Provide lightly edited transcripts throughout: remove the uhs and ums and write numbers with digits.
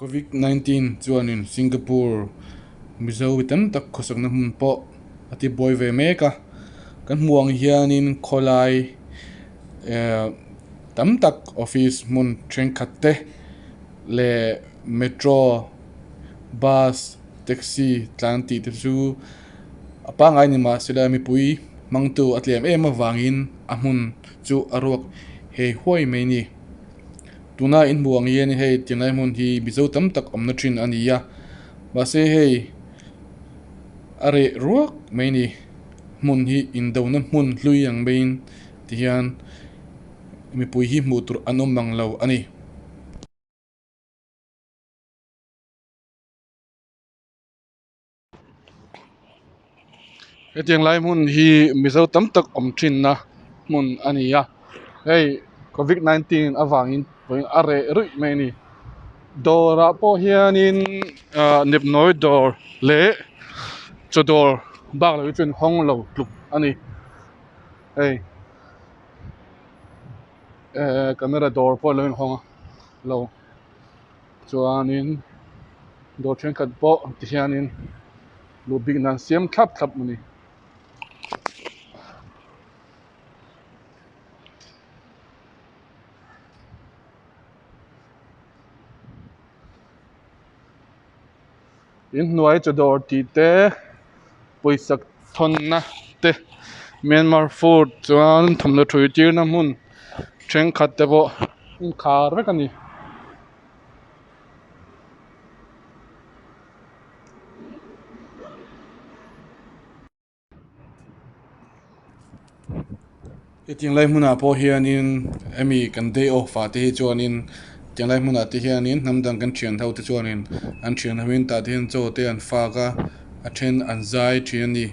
Covid 19 chuanin Singapore Mizo mi tam tak khawsakna hmun pawh a ti buai ve mek a, kan hmuh ang hianin khawlai ehh tam tak office hmun thenkhat te leh metro bus taxi tlan tih te chu a pangngai ni mahsela mipui hmangtu a tlem em avangin a hmun chu a ruak hei huai mai a ni. Tuna in hmuh ang hian hei tinglai hmun hi Mizo tam tak awmna thin a ni a, mahse hei a reh ruak mai a ni. Hmun hi indona hmun hlui ang maiin tihian mipui hi hmuh tur an awm mang lo a ni. Hetiang lai hmun hi mizo tam tak awm thinna hmun a ni a hei covid 19 avangin vawiin a reh ruih mai a ni dawrah pawh hianin ah nepnawi dawr leh chaw dawr bak lo hi chu an hawng lo tluk a ni hei eh camera dawr pawh a lo inhawng a lo. Chuanin dawr thenkhat pawh ti hianin luh bik nan siam thlap thlap a ni. Inhnuai chaw dawr tih te pawisa thawnna te Myanmar food chuan thawmhnaw thui tirna hmun thenkhat te pawh inkhar vek a ni. Hetiang lai hmunah pawh hianin hemi kan day off ah te hi chuanin tiang lai hmunah te hianin hnam dang kan thian ho te chuanin an thian hoin tah te hian chaw te an fak a a then an zai thin a ni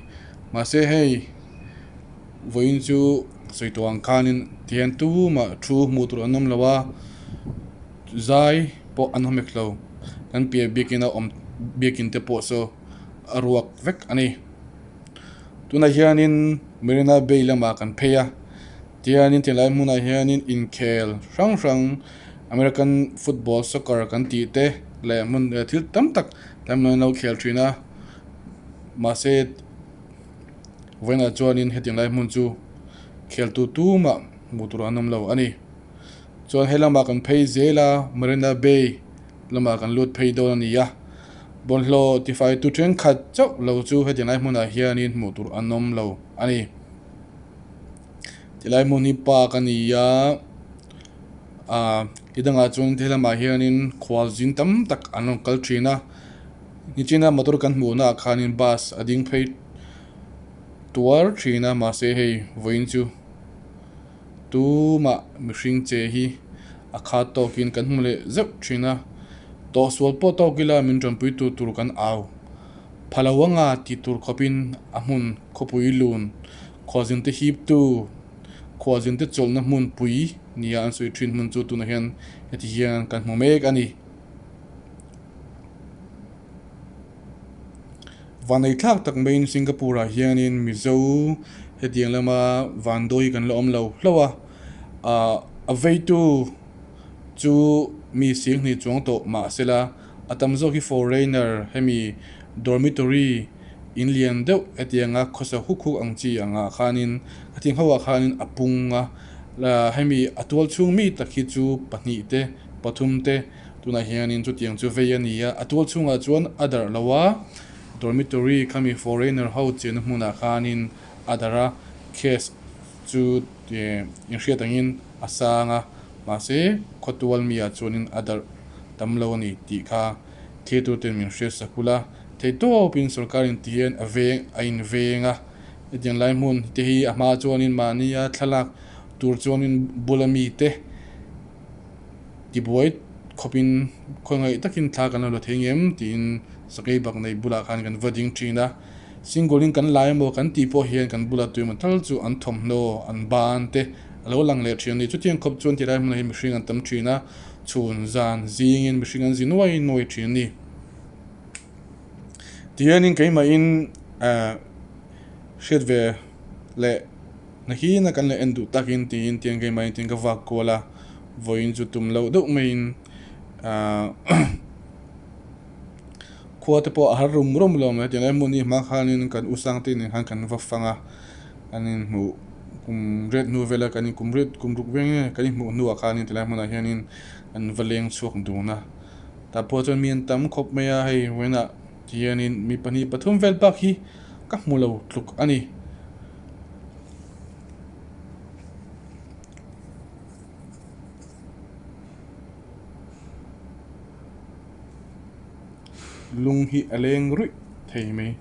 mahse hei vawiin chu sawi tawh ang khanin tihian tumah thu hmuh tur an awm lo a zai pawh an awm hek lo kan piah biakin a awm biakin te pawh saw a ruak vek a ni. Tunah hianin Marina Bay lamah kan phei a tihianin tilai hmunah hianin inkhel hrang hrang American football soccer kan tih te leh hmun thil tam tak tlai hmunah hian an lo khel thin a mahse vawiinah chuanin hetiang lai hmun chu khel tu tumah hmuh tur an awm lo a ni chuan he lamah kan phei zel a Marina Bay. Lamah kan lut phei dawn a ni a, bawlhhlawh tifaitu thenkhat chauh lo chu heti lai hmunah hianin hmuh tur an awm lo a ni. Tilai hmun hi park a ni a, ah ti dangah chuan he lamah hianin khualzin tam tak an rawn kal thin a, nichina motor kan hmuhna ah khanin bus a ding phei tuar thin a mahse hei vawiin chu. Tumah mihring che hi a khat tawkin kan hmu leh zeuh thin a, tawhsual pawh tawk ila min tanpui tu tur kan au pha lo anga tih tur khawpin a hmun khawpui lun khualzin te hip tu khualzin te chawlhna hmun pui nia an sawi thin hmun chu tunah hian heti hian kan hmu mek a ni. Vanneithlak tak maiin Singapore ah hianin Mizo hetiang lama vandawi kan la awm lo hlauh a, ah a veitu chu mi singhnih chuang tawh mahsela a tam zawk hi foreigner hemi dormitory in lian deuh hetianga khawsa huk huk ang chi angah khanin a thing ho ah khanin a pung a, hemi a tual chhung mi tak hi chu pahnih te pathum te. Tunah hianin chutiang chu vei a ni a, a tual chhungah chuan a darh lo a, dormitory khami foreigner ho chenna hmunah khanin a darh a, case chu inhriat angin a sang a, mahse khawtual miah chuanin a darh tam lo a ni tih kha thirtu ten min hriat sak ula, theihtawpin sorkarin ti hian a veng a inveng a, hetiang lai hmun te hi a hma chuanin mahnia thlalak tur chuanin bula mite. Tibuai khawpin khawngaih takin thla kan lo la thei ngem tiin sakei bak nei bulah khan kan va ding thin a. Single in kan lai emaw kan tih pawh hian kan bula tuimaw tal chu an thawmhnaw an ban te a lo lang leh thin a ni. Chutiang khawp chuan tilai hmunah hian mihring an tam thin a, chhun zan zingin mihring an zi nuai nuai thin a ni. Tihianin keimahin hriat ve leh. Nakin a kan la en duh takin tiin tiang keimah in tiin ka vak kual a, vawiin chu tum loh deuh maiin ahh. Khua te pawh a har rum rum lo mai tilai hmun hi hma khanin kan u sang te nen khan kan va fang a an inhmuh kum riat hnu vela kan in kum riat kum ruk vel nge kan inhmuh hnuah khanin tilai hmunah hianin an va leng chhuak dun a tah pawh chuan mi an tam khawp mai a hei vawiinah tihianin mi pahnih pathum vel bak hi ka hmu lo tluk a ni. Lung hi a leng ruih thei mai.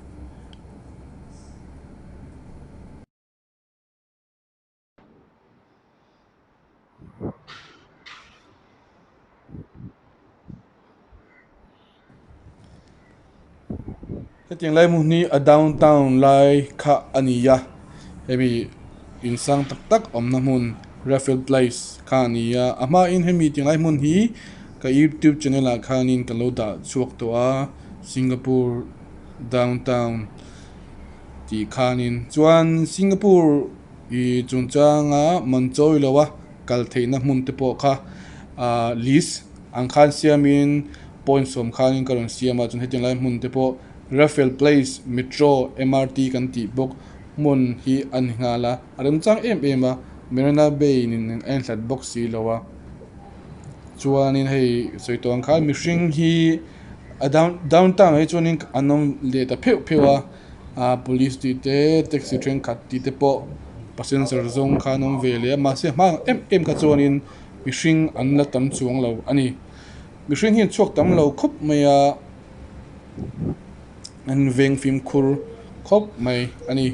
Hetiang lai hmun hi a downtown lai kha a ni a hemi in sang tak tak awmna hmun Raffles Place kha a ni a a hmain hemi tiang lai hmun hi ka youtube channel ah khanin ka lo dah chhuak tawh a Singapore downtown tih khanin chuan Singapore ih chungchanga man chawi lo a kal theihna hmun te pawh kha ah list ang khan siamin point sawm khanin ka rawn siam a chuan hetiang lai hmun te pawh Raffles Place metro M_R_T kan tih bawk hmun hi a ni nghal a a remchang em em a Marina Bay nen a inhlat bawk si lo a chuanin hei sawi tawh ang khan mihring hi a down downtown ah hi chuanin an awm leh ta pheuh pheuh a ah police tih te taxi thenkhat tih te pawh passenger zawng kha an awm ve leh a mahse hma ang em em kha chuanin mihring an la tam chuang lo a ni mihring hi an chhuak tam lo khawp mai a an veng fimkhur khawp mai a ni.